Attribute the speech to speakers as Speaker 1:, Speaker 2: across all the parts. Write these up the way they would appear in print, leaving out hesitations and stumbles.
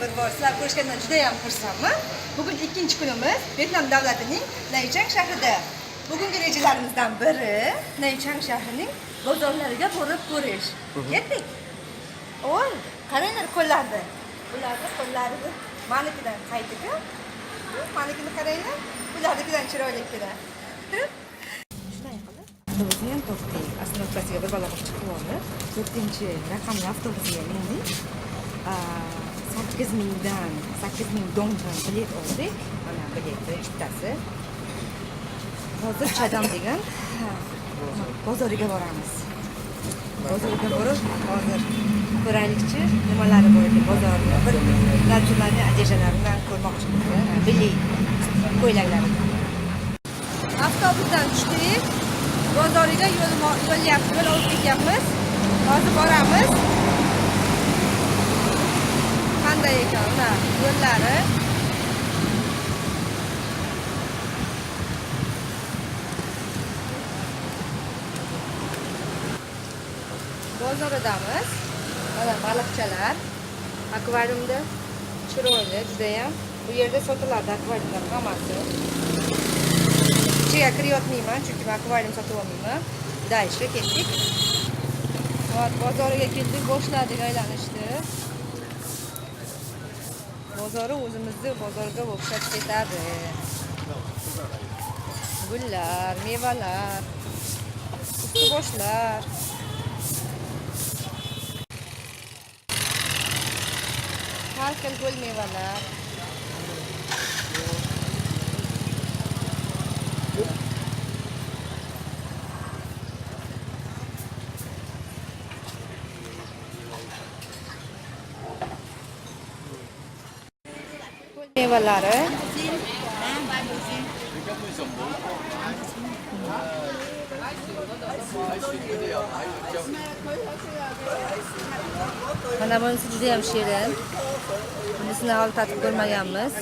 Speaker 1: Bir bor sizlar ko'rishgandan juda ham xursandman. Bugun ikkinchi kunimiz Vyetnam davlatining Naychang shahrida. Bugungi rejalarimizdan biri Naychang shahrining bozorlariga borib ko'rish. Ketdik. Oy, qaranglar qo'llarni. Ularni qo'llari manikidan qaytiki. Manikini qaranglar, ularnikidan chiroylikina. Shunday qilib, avtobusni ham topdik. Остановкasiga bir balo qilib chiqib oldi. 4 raqamli avtobusga mindik. 8000dan, 8000 dongdan bilet oldik. Mana bileti bittasi. Hozir Chadam degan bozoriga boramiz. Bozorga borib, hozir ko'raylikchi nimalari bor ekan bozorda. Bir narsalarni, одеждаlarini ko'rmoqchimiz. Milliy ko'ylaklari. Avtobusdan tushdik. Bozoriga yo'l yo'l olib ketyapmiz. Hozir boramiz. Qanday ekan ular yo'llari? Bozoridamiz. Mana baliqchalar akvariumda chiroyli judayam. Bu yerda sotiladi akvariumlar hammasi. Ichiga kirayotmayman, chunki men akvarium sotib olmayman. Дальше ketdik. Вот, bozoriga keldik, boshladik aylanishni. Bozori o'zimizni bozorga o'xshab ketadi. Gullar, mevalar, usti-boshlar. Har xil gul mevalar. Gul mevalari. Mana bunisi juda ham shirin. Bunisini hali tatib ko'rmaganmiz.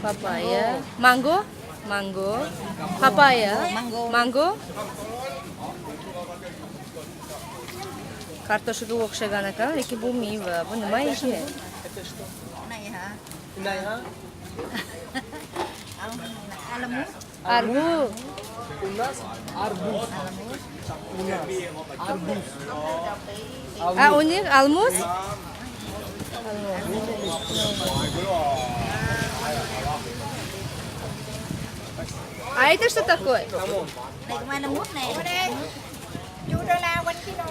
Speaker 1: Papaya, mango, mango, papaya, mango. Kartoshkaga o'xshagan ekan, lekin bu meva. Bu nima ekan?
Speaker 2: Này hả?
Speaker 3: Này hả?
Speaker 2: Alamut.
Speaker 1: Arbu.
Speaker 3: У нас арбуз. У нас арбуз.
Speaker 1: А у них алмуз? А это что такое?
Speaker 2: Này cũng alamut nè. Chú đô la 1 kilo.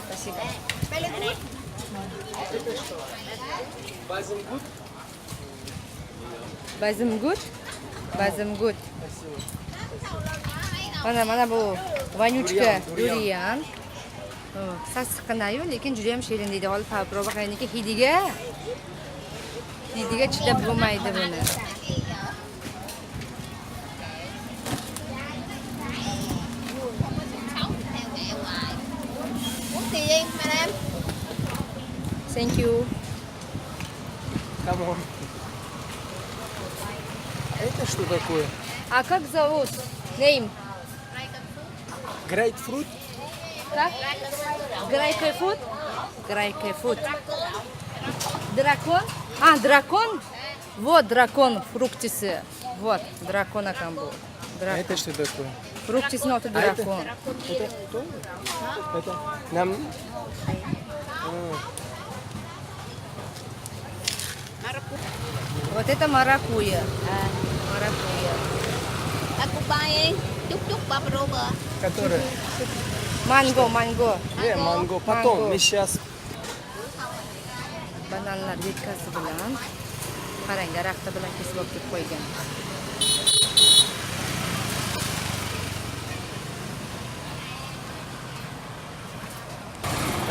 Speaker 1: Спасибо.
Speaker 3: Базингут.
Speaker 1: Bazimgut. Bazimgut. Mana mana bu вонючка durian. Sassiqqinayu, lekin juda ham shirin deydi. Hali proba qilaylikki hidiga. Hidiga chidab bo'lmaydi buni.
Speaker 2: Muốn tiền madam?
Speaker 1: Thank you.
Speaker 3: Come on. Это что такое?
Speaker 1: А как зовут? Name?
Speaker 3: Грейпфрут?
Speaker 1: Как? Grapefruit? Grapefruit. Дракон? А, дракон? Вот дракон фруктиси. Вот, дракон ekan bu.
Speaker 3: А
Speaker 1: Дракон.
Speaker 3: это что такое?
Speaker 1: Фруктисini oti дракон.
Speaker 3: Это кто? Это нам...
Speaker 1: Вот это маракуйя. Маракуйя.
Speaker 2: Akubai chút chút попробуй.
Speaker 3: Которая?
Speaker 1: Манго, манго.
Speaker 3: Не, манго. Потом,
Speaker 1: Манго.
Speaker 3: мы сейчас...
Speaker 1: Bananlar веткasi bilan. Qarang, daraxti bilan kesib olib kelib qo'ygan.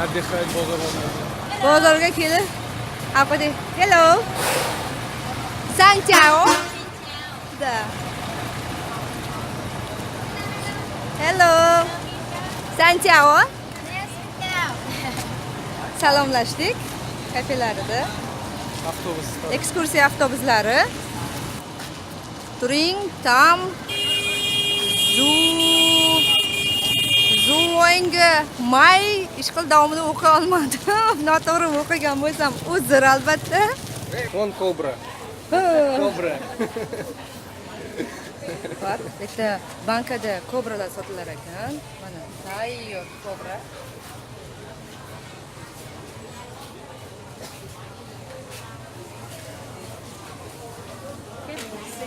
Speaker 3: Отдыхать бозор.
Speaker 1: Bozorga kelib, apa de, hello. San chao. Да. Hello. San chao. Salomlashdik kafelarida.
Speaker 3: Avtobus.
Speaker 1: Ekskursiya avtobuslari. Turing, tam, zu, Zuoy Mango May ishqil davomini o'qiy olmadim. Noto'g'ri o'qigan bo'lsam uzr albatta.
Speaker 3: Вон кобра. Кобра.
Speaker 1: Bor, bu yerda bankada kobralar sotilar ekan. Mana tayyor kobra.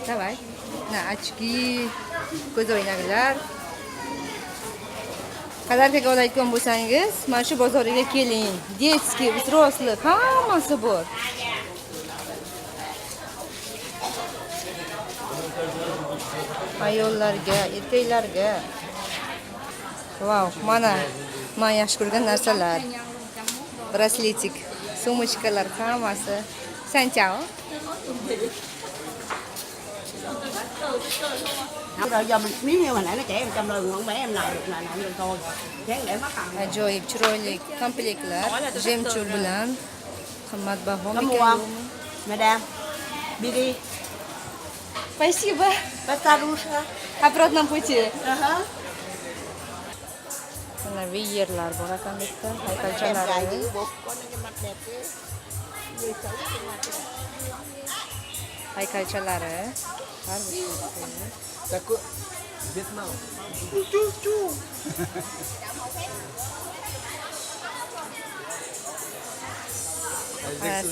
Speaker 1: Давай. На очки, ko'zoynaklar. Qalarkaga olayotgan bo'lsangiz, mana shu bozoriga keling. Детский, взрослый, hammasi bor. Ayollarga, erkaklarga. Vau, mana men yaxshi ko'rgan narsalar. Браслетик, сумочка lar hammasi. Sanchao.
Speaker 4: Rồi giờ mình miếng như hồi nãy nó trẻ em trăm lời không bé em nào được là nào được thôi. Chén để mất ăn.
Speaker 1: Ajoyib chiroyli komplektlar, жемчуг bilan qimmatbaho
Speaker 4: Có mua
Speaker 1: ekan
Speaker 4: không?
Speaker 1: yo'qmi?
Speaker 4: Madam. Biri.
Speaker 1: Спасибо.
Speaker 4: Пастаруша.
Speaker 1: Обратном пути.
Speaker 4: Ага.
Speaker 1: Mana veyerlar bor ekan bu yerda,
Speaker 4: Em gài
Speaker 1: haykalchalari.
Speaker 4: dữ bộ có nó cái mặt đẹp chứ. Người xấu cái mặt đẹp.
Speaker 1: Haykalchalari. Har bir
Speaker 3: Такой Вьетнам.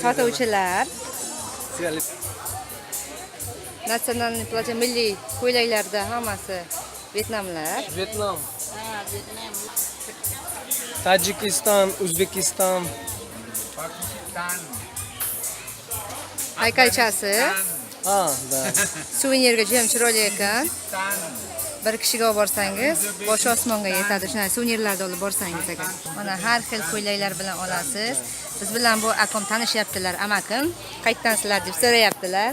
Speaker 1: Sotuvchilar национальный платье milliy ko'ylaklarda hammasi vyetnamlar.
Speaker 3: Вьетнам. Таджикистан, Узбекистан.
Speaker 1: Haykalchasi
Speaker 3: А, да.
Speaker 1: suvenirga juda ham chiroyli ekan. Bir kishiga olib borsangiz, boshi osmonga yetadi. Shunday suvenirlarni olib borsangiz agar. Mana har xil ko'ylaklar bilan olasiz. Biz bilan bu akom tanishyaptilar, amakim. Qayerdansizlar deb so'rayaptilar.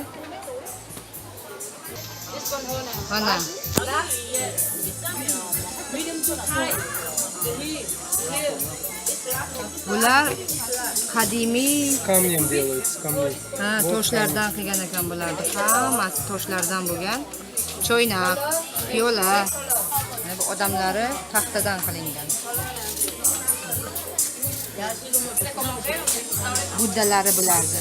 Speaker 1: Mana. Bular qadimiy
Speaker 3: С камнем делают, с камней.
Speaker 1: Ha, toshlardan qilgan ekan bularni. Hammasi toshlardan bo'lgan. Choynak, piyola. Mana bu odamlari taxtadan qilingan. Buddalari bulardi.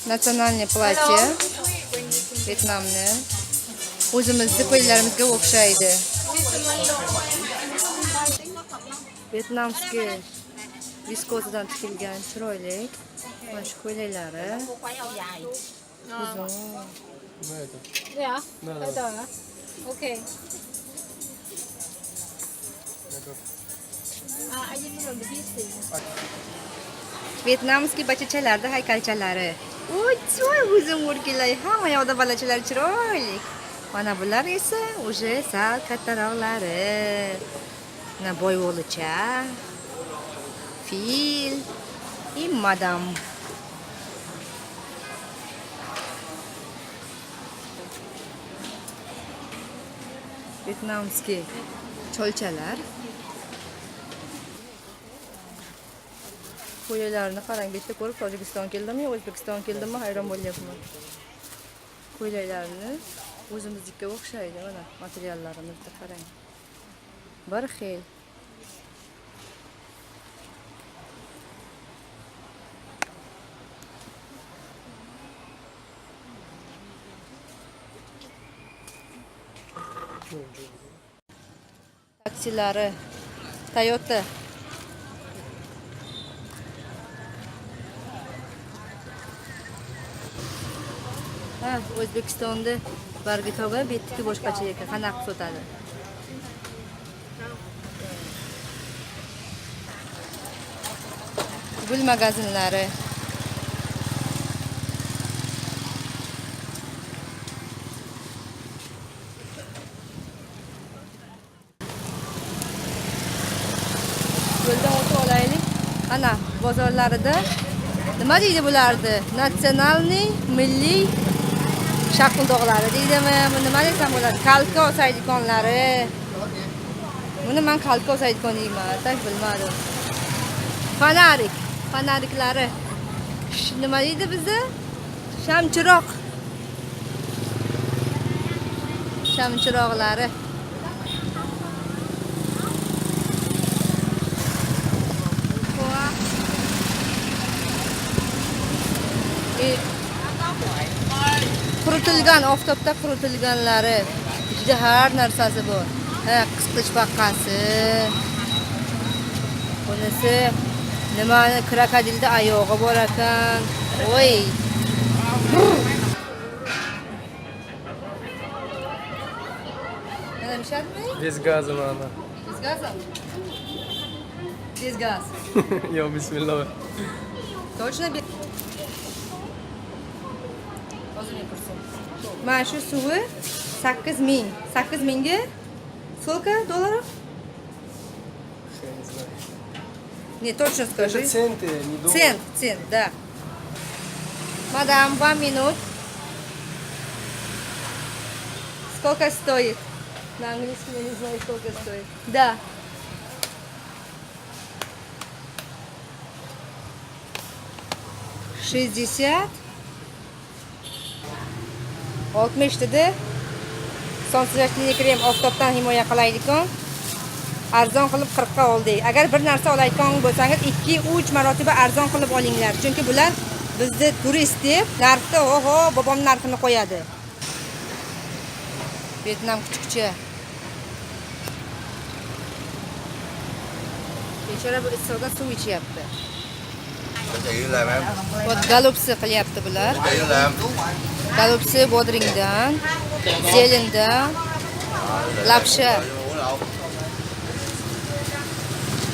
Speaker 1: Национальное платье Vyetnamni. O'zimizni ko'ylarimizga o'xshaydi. Vyetnamskiy viskozadan tikilgan chiroyli mana shu ko'ylaklari.
Speaker 4: Cô quay áo dài.
Speaker 1: Uzun.
Speaker 3: Ну, это.
Speaker 2: Dạ.
Speaker 3: Да, да, да.
Speaker 2: hả? Ok. À, anh đi làm cái gì?
Speaker 1: Vyetnamskiy bachachalarda haykalchalari. Uy, choy o'zim o'rgilay. Hamma yoqda balachalar chiroyli. Mana bular esa уже sal kattaroqlari. Mana boyvolicha, fil и madam. Vyetnamskiy cholchalar. Ko'ylaklarni qarang, bu yerda ko'rib Tojikiston keldimi yo O'zbekiston keldimi hayron bo'lyapman. Ko'ylaklarni o'zimiznikiga o'xshaydi, mana materiallarimizni qarang. Bir xil. Taksilari Toyota. Ha, O'zbekistonda bargi tog'a, bu yerdiki boshqacha ekan. Qanaqa qilib sotadi? Gul magazinlari. Yo'ldan o'tib olaylik. Ana bozorlarida nima deydi bularni? Natsionalniy milliy shaqildoqlari deydimi? Bu nima desam bo'ladi? Kalka osaydikonlari. Buni men kalka osaydikon deyman, tak bilmadim. Fanarik, fanariklari. Nima deydi bizda? Shamchiroq. Shamchiroqlari. Quritilgan, oftobda quritilganlari. Ichida har narsasi bor. Ha, qisqichbaqasi. Bunisi nimani krokodilda oyog'i bor ekan. Oy. Надо мешать?
Speaker 3: Без газа надо.
Speaker 1: Без газа? Без газ.
Speaker 3: Yo, bismillah.
Speaker 1: Точно без... O'zim ko'rsin. Mana shu suvi 8000. 8000 ga сколько долларов?
Speaker 3: Я не знаю.
Speaker 1: Не, точно скажи.
Speaker 3: Это центы, не доллары.
Speaker 1: Цент, цент, да. Мадам, 2 минут. Сколько стоит? На английском я не знаю, сколько стоит. Да. 60. 60 dedi. Солнцезащитный krem oftobdan himoya qilaydigan. Arzon qilib 40 ga oldik. Agar bir narsa olayotgan bo'lsangiz, 2-3 marotaba arzon qilib olinglar. Chunki bular bizni turist deb narxni, oho, bobom narxini qo'yadi. Vyetnam kuchukcha. Bechora bu issiqda suv ichyapti.
Speaker 5: Chị làm em.
Speaker 1: Вот голубцы qilyapti bular.
Speaker 5: Chị làm.
Speaker 1: Голубцы bodringdan, zelendan, lapsha.
Speaker 5: Uống đâu?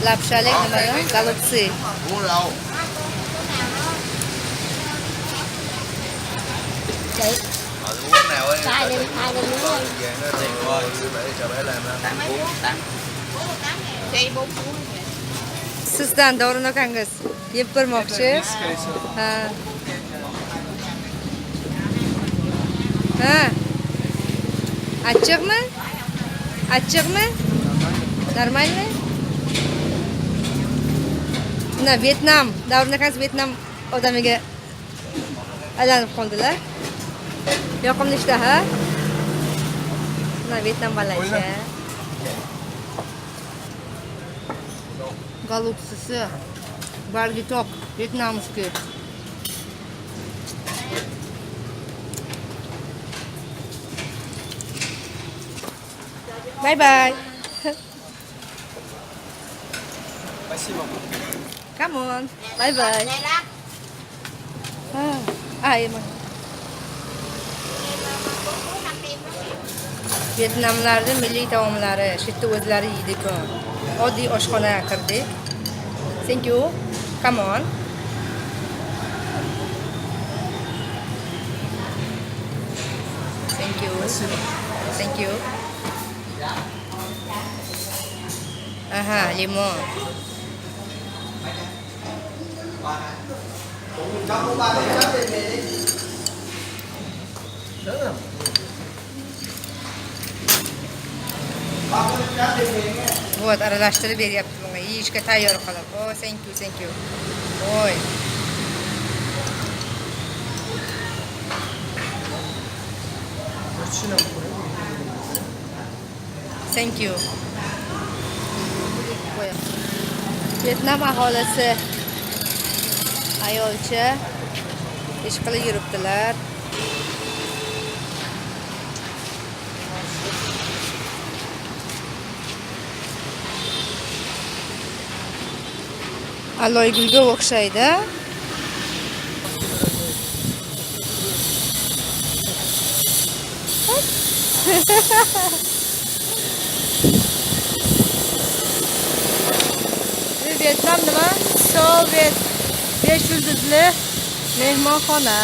Speaker 1: Lapshalik nima? Голубцы.
Speaker 5: Uống đâu?
Speaker 2: Chị
Speaker 5: Uống nào ấy.
Speaker 2: Xài đi, xài đi miếng luôn.
Speaker 5: Về nó tiền thôi. Để cho bé làm ăn.
Speaker 1: Sizdan Davron akangiz yeb ko'rmoqchi.
Speaker 3: Скорее всего.
Speaker 1: Ha. Ha. Achchiqmi? Achchiqmi? Нормально? Mana Vyetnam, Davron akangiz Vyetnam odamiga aylanib qoldilar. Yoqimli ishtaha. Mana Vyetnam balacha. Голубцы si bargi to'q, вьетнамский. Bye bye.
Speaker 3: Спасибо.
Speaker 1: Come on. Bye bye.
Speaker 2: Đây đó.
Speaker 1: Ah, ay, Vyetnamlarning milliy taomlari, shu yerda o'zlari yeydi-ku. Oddiy oshxonaga kirdik. Thank you. Come on. Thank you. Thank you. Aha, limon.
Speaker 3: Да?
Speaker 1: Вот, aralashtirib beryapti bunga. Yeyishga tayyor qilib. Oh, thank you, thank you. Oy.
Speaker 3: Может, нам
Speaker 1: Thank you. Vyetnam aholisi ayolcha ish qilib yuribdilar. Aloygulga o'xshaydi. Bu Vyetnam nima? Sovet 5 yulduzli mehmonxona.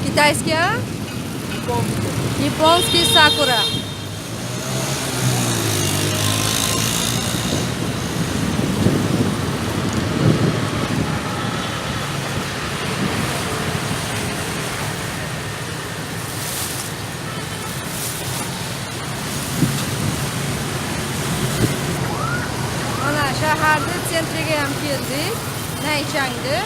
Speaker 1: Китайский, а? Японский сакура. Mana shaharni центр iga ham keldik. Naychangda.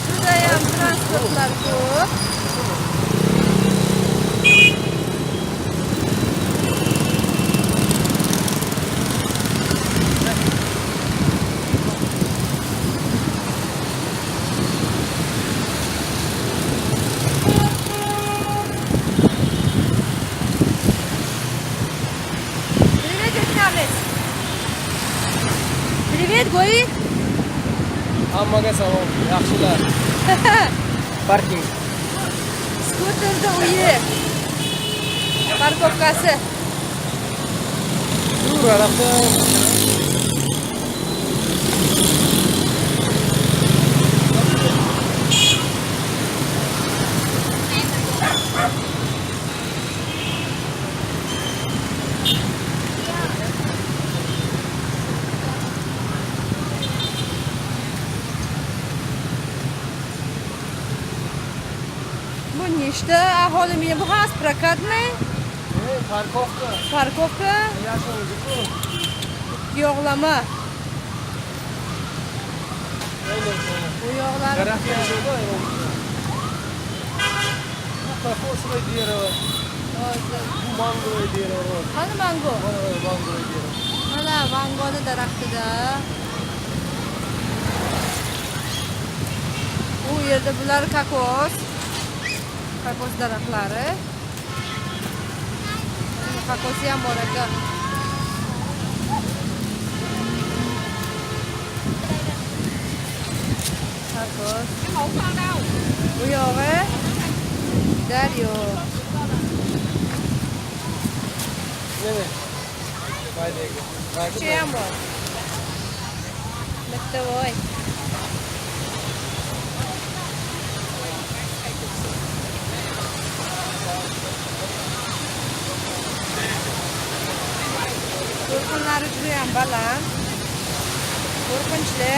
Speaker 1: Judayam transportlar ko'p. Привет, вьетнамец! Привет, Goyi!
Speaker 3: Hammaga salom, yaxshilar. Parking.
Speaker 1: Skuterda uyi. Парковка si.
Speaker 3: Yur arabda.
Speaker 1: Bu nechta aholi meni bu has prokatmi?
Speaker 3: Парковка.
Speaker 1: Парковка,
Speaker 3: Yashil-ku.
Speaker 1: yog'lama. Bu yog'lar
Speaker 3: Daraxt yashil-ku. Bu кокосовое дерево,
Speaker 1: hozir.
Speaker 3: bu манговое дерево. Вот.
Speaker 1: Qani mango?
Speaker 3: Mana манговое дерево.
Speaker 1: Mana mangoni daraxtida. U yerda bular kokos. Kokos daraxtlari. Kokosi ham bor ekan. Kokos. Bu yog'i daryo.
Speaker 3: Nima? Mayda.
Speaker 1: Shu ham bor. Bitta voy. To'lqinlari juda ham baland. Qo'rqinchli.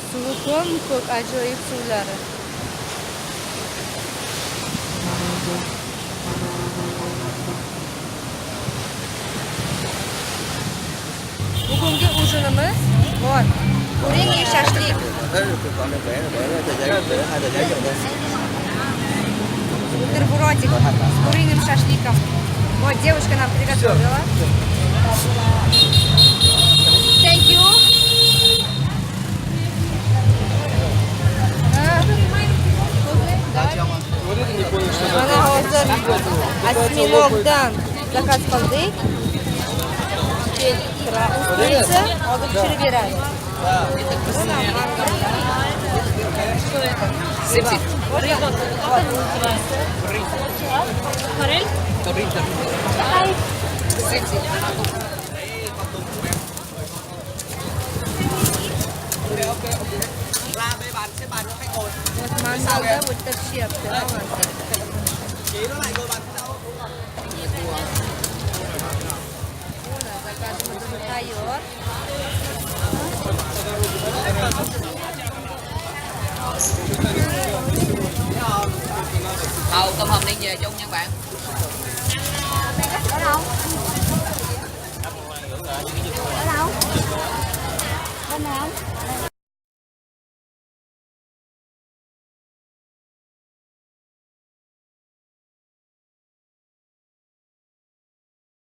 Speaker 1: Suvi ko'm-ko'k, ajoyib suvlari. Bugungi ужин imiz bor. Куриный шашлык.
Speaker 5: Để tờ giấy, để hai tờ giấy cho đây.
Speaker 1: Бутербродик с куриным шашлыком. Вот девушка нам приготовила. Thank you. А,
Speaker 3: Вот это не понял, что
Speaker 1: Mana hozir осьминог dan заказ qildik. Устрица hozir pishirib beradi. Что это?
Speaker 2: Рыба. Как это называется? Форель?
Speaker 1: Вот mangalda o'ta pishyapti hammasi. Mana заказ imiz уже tayyor.
Speaker 6: Tàu cơm hầm đang về chung nha bạn.
Speaker 2: Ở đâu? Ở đâu? Bên nào?